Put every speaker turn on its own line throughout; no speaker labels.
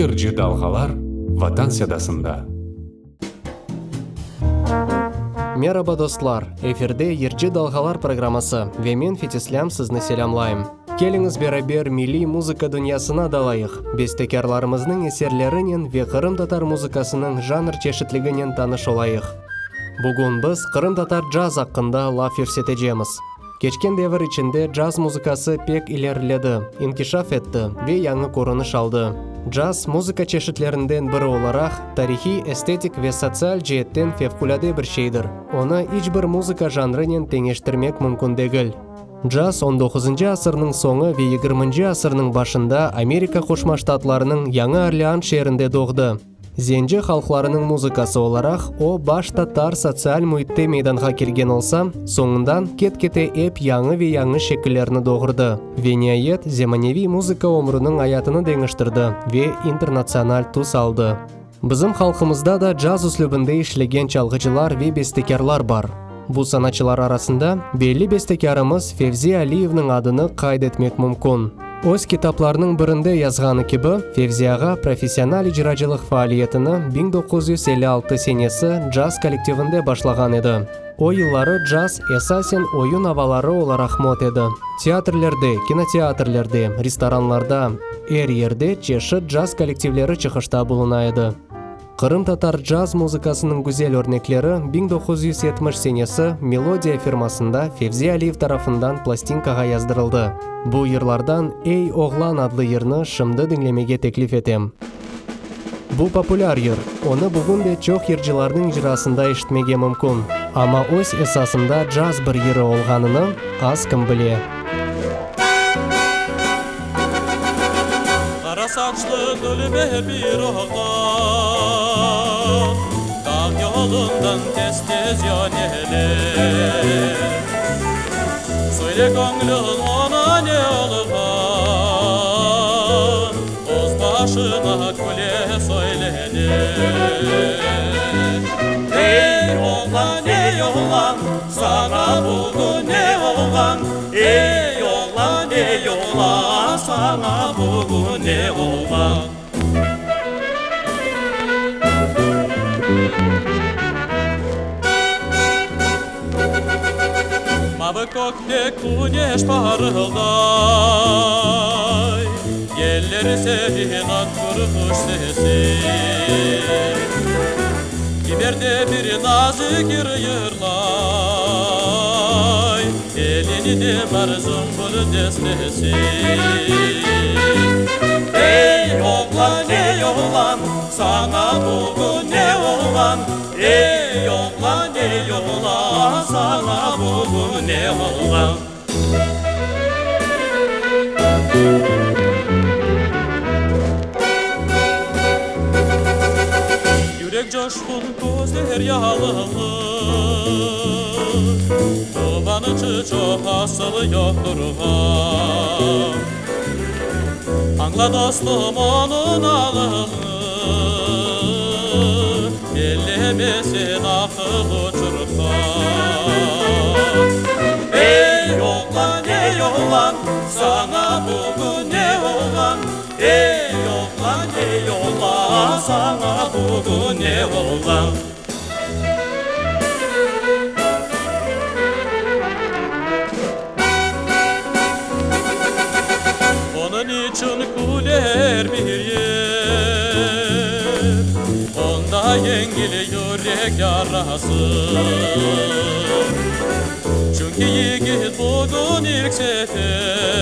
Yırcı dalğalar Vatan sedasında.
Meraba, dostlar! Efirde Yırcı dalğalar programması ve men Fetislâm sizni selâmlayım. Keliñiz beraber milliy muzıka dünyasına dalayıq, bestekârlarımıznıñ eserlerinen ve qırımtatar muzıkasınıñ janr çeşitliginen tanış olayıq. Bugün biz qırımtatar caz aqqında laf yürsetecemiz. Keçken devir içinde caz muzıkası pek ileriledi, inkişaf etti ve yañı körüniş aldı. Caz, muzıka çeşitlerinden biri olaraq, tarihiy, estetik ve sotsial ceetten fevqulâde bir şeydir, onı iç bir muzıka janrınen teñeştirmek mümkün degil. Caz on doquzıncı asırnıñ soñu ve yigirminci asırnıñ başında Amerika Qoşma Ştatlarınıñ Yañı Orlean şeerinde doğdı. Zenci halqlarınıñ muzıkası olaraq o, başta tar sotsial müitte meydanğa kelgen olsa, soñundan ket-kete ep yañı ve yañı şekillerni doğurdı ve niayet zemaneviy muzıka ömrüniñ ayatını deñiştirdi ve internatsional tüs aldı. Bizim halqımızda da caz üslübinde işlegen çalğıcılar ve bestekârlar bar. Bu sanatçılar arasında belli bestekârımız Fevzi Aliyevniñ adını qayd etmek mümkün. Öz kitaplarınıñ birinde yazğanı kibi, Fevzi ağa professional icracılıq faaliyetini 1956 senesi caz kollektivinde başlağan edi. O yılları caz esasen oyun avaları olaraq mot edi. Teatrlerde, kinoteatrlerde, restoranlarda, er yerde çeşit caz kollektivleri çıqışta buluna edi. Qırımtatar caz muzıkasınıñ güzel örnekleri 1970 senesi Melodiya firmasında Fevzi Aliyev tarafından plastinkağa yazdırıldı. Bu yırlardan Ey, oğlan adlı yırnı şimdi diñlemege teklif etem. Bu populâr yır, onı bugün de çoq yırcılarnıñ icrasında eşitmege mümkün. Amma öz esasında caz bir yırı olğanını az kim bile.
Qara saçlı dülber bir oğlan Dağ yolundan tez-tez yönelir. Söyle göñlüm oña ne olğan, Öz başına küle söylenir. Ey, oğlan, ey, oğlan, Saña bugün ne olğan? Ey, oğlan, ey, oğlan, Saña bugün ne olğan? Mavı kökte küneş parılday, Yeller serin atır quş sesi. Kimerde bir nazik yır yırlay, Elinde bar zımbır destesi. Ey, oğlan, ey, oğlan, Saña bugün ne olğan? Ey, oğlan, ey, oğlan, Saña bugün ne olğan? Yürek coşqun, közler yalınlı, Quvanıçı çoq, asıl yoqtır ğam. Añla, dostum, onıñ alını, Belleme sen aqıl uçurtqan. Ey, oğlan, ey, oğlan, saña bugün ne olğan? Ey, oğlan, ey, oğlan, saña bugün ne olğan? Onıñ içün küler bir yel, Onda yengil yürek yarası. Çünki yigit bugün ilk sefer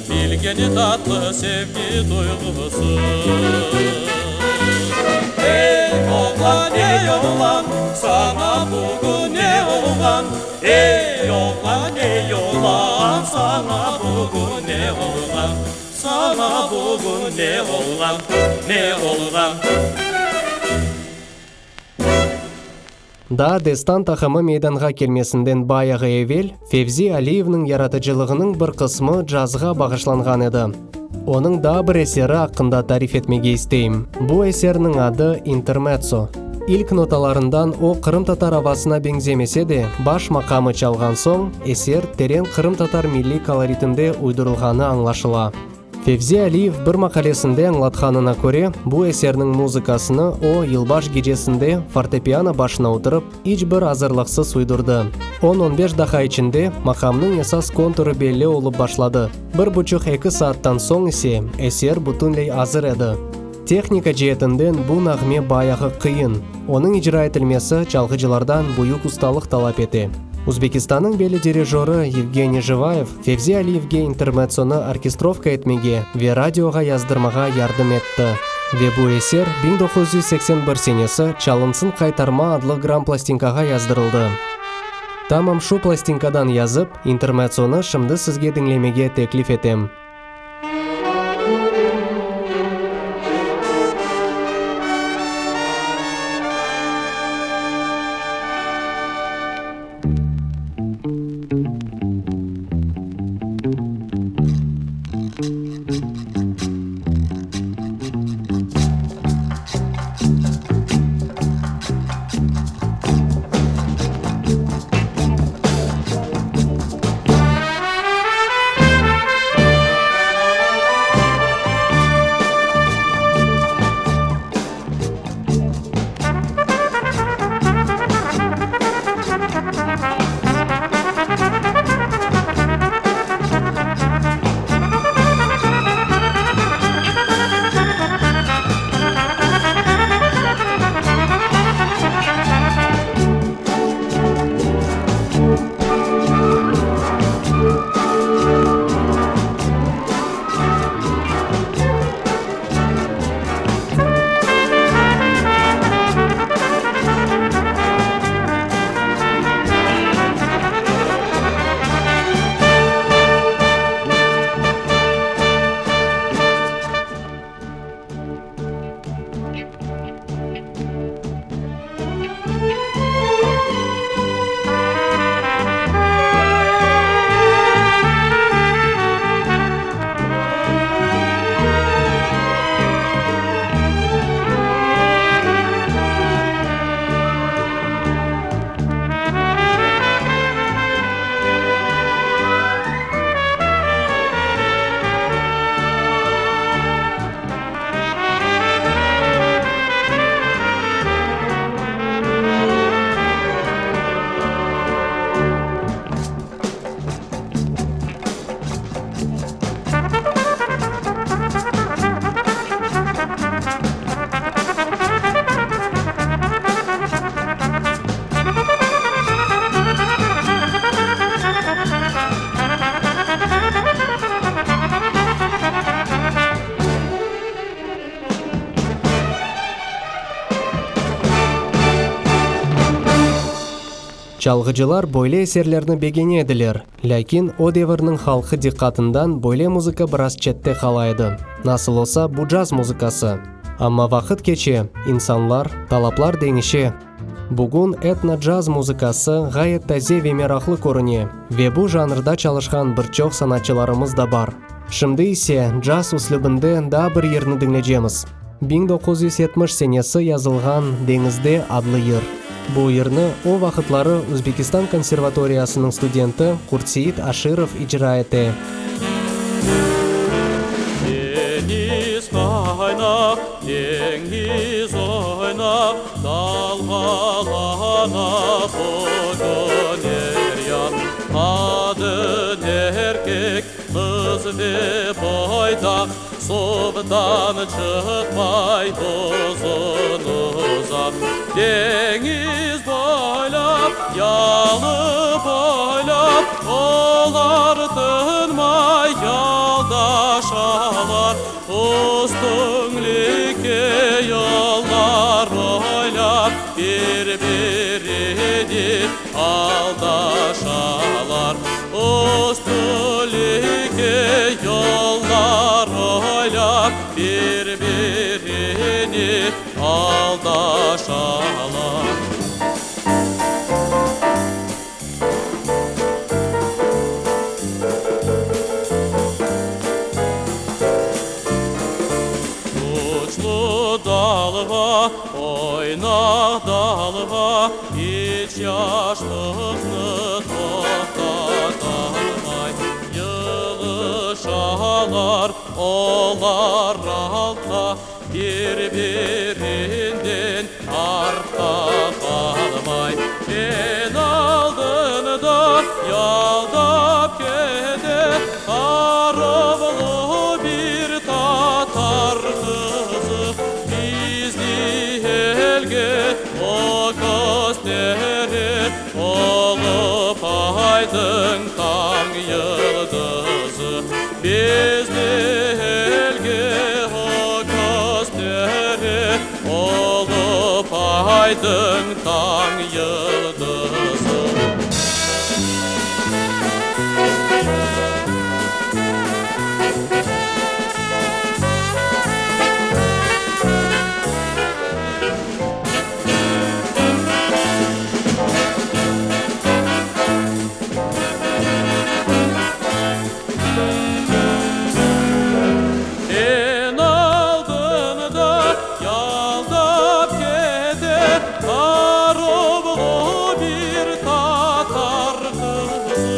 Bilgeni tatlı sevgi duyğusı. Ey, oğlan, ey, oğlan, saña bugün ne olğan? Ey, oğlan, ey, oğlan, saña bugün ne olğan? Saña bugün ne olğan, ne olğan?
Daa Destan taqımı meydanğa kelmesinden bayağı evel Fevzi Aliyevniñ yaratıcılığınıñ bir qısmı cazğa bağışlanğan edi. Onıñ daa bir eseri aqqında tarif etmege isteyim. Bu eserniñ adı İntermezzo. İlk notalarından o qırımtatar avasına beñzemese de, baş maqamı çalğan soñ, eser teren qırımtatar milliy koloritinde uydurılğanı añlaşıla. Fevzi Aliyev bir maqalesinde añlatqanına köre, bu eserniñ muzıkasını o, yılbaş gecesinde fortepiano başına oturıp, iç bir azırlıqsız uydurdı. On-on beş daqqa içinde maqamnıñ esas konturı belli olıp başladı, bir buçuq-eki saattan soñ ise eser bütünley azır edi. Tehnika ceetinden bu nağme bayağı qıyın, onıñ icra etilmesi çalğıcılardan büyük ustalıq talap ete. Uzbekistannıñ belli dirijörı Yevgeniy Jivayev Fevzi Aliyevge intermetsonı orkestrovka etmege ve radioğa yazdırmağa yardım etti. Ve bu eser 1981 senesi Çalınsın qaytarma adlı gramplastinkağa yazdırıldı. Tamam şu plastinkadan yazıp, intermetsonı şimdi sizge diñlemege teklif etem. Çalğıcılar böyle eserlerni begene ediler, lâkin o devirniñ halqı diqqatından böyle muzıka biraz çette qala edi. Nasıl olsa, bu caz muzıkası. Amma vaqıt keçe, insanlar, talaplar deñişe. Bugün etno-caz muzıkası ğayet taze ve meraqlı körüne ve bu janrda çalışqan bir çoq sanatçılarımız da bar. Şimdi ise caz üslübinde daa bir yırnı diñlecemiz. 1970 senesi yazılğan Deñizde adlı yır. Bu yırnı o vaqıtları Özbekistan konservatoriyasınıñ studenti Qurtseit Aşirov icra ete.
Deñiz qaynaq, deñiz oynaq, Dalğalana bugün er yan. Qadın, erkek, qız ve boydaq, Suvdan çıqmay uzun-uzaq. Deñiz boylap, yalı boylap, Olar tınmay yaldaşalar. Üstünlikke yollar oylap, Bir-birini aldaşalar. Üstünlikke yollar oylap, Bir-birini aldaşalar. Uçlu dalğa, oynaq dalğa, İç yaşlıqnı toqtatalmay. Yığışalar. Olar altta bir-birinden artta qalmay. Eñ aldında yaldap kete arovlı bir tatar qızı. Bizni elge o köstere olıp aydın tañ yıldızı. Bizni elge o köstere olıp aydın tañ yıldızı. Eñ aldında yaldap kete arovlı bir tatar qızı.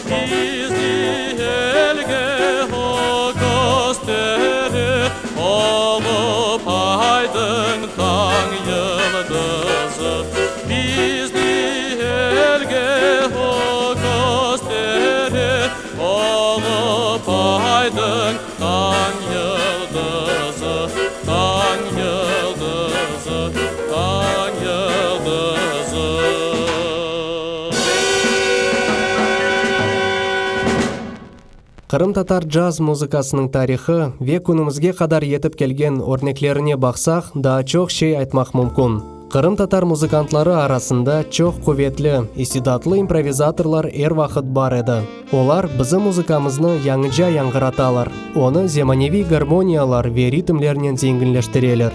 Bizni elge o köstere olıp aydın tañ yıldızı. Bizni elge o köstere olıp aydın tañ yıldızı, tañ yıldızı, tañ yıldızı.
Qırımtatar caz muzıkasınıñ tarihı ve künümizge qadar yetip kelgen örneklerine baqsaq, daa çoq şey aytmaq mümkün. Qırımtatar muzıkantları arasında çoq quvetli, istidatlı improvizatorlar er vaqıt bar edi. Olar bizim muzıkamıznı yañıca yañğıratalar, onı zemaneviy garmoniyalar ve ritmlernen zenginleştireler.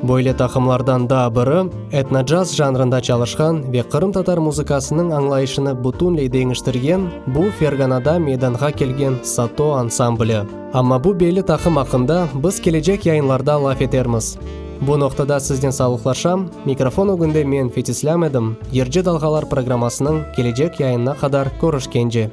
Böyle taqımlardan daa biri, etnocaz janrında çalışqan ve qırımtatar muzıkasınıñ añlayışını bütünley deñiştirgen bu Ferganada meydanğa kelgen Sato ansambli. Amma bu belli taqım aqqında biz kelecek yayınlarda laf etermiz. Bu noqtada siznen sağlıqlaşam, mikrofon ögünde men Fetislâm edim, Yırcı dalğalar programmasınıñ kelecek yayınına qadar körüşkence.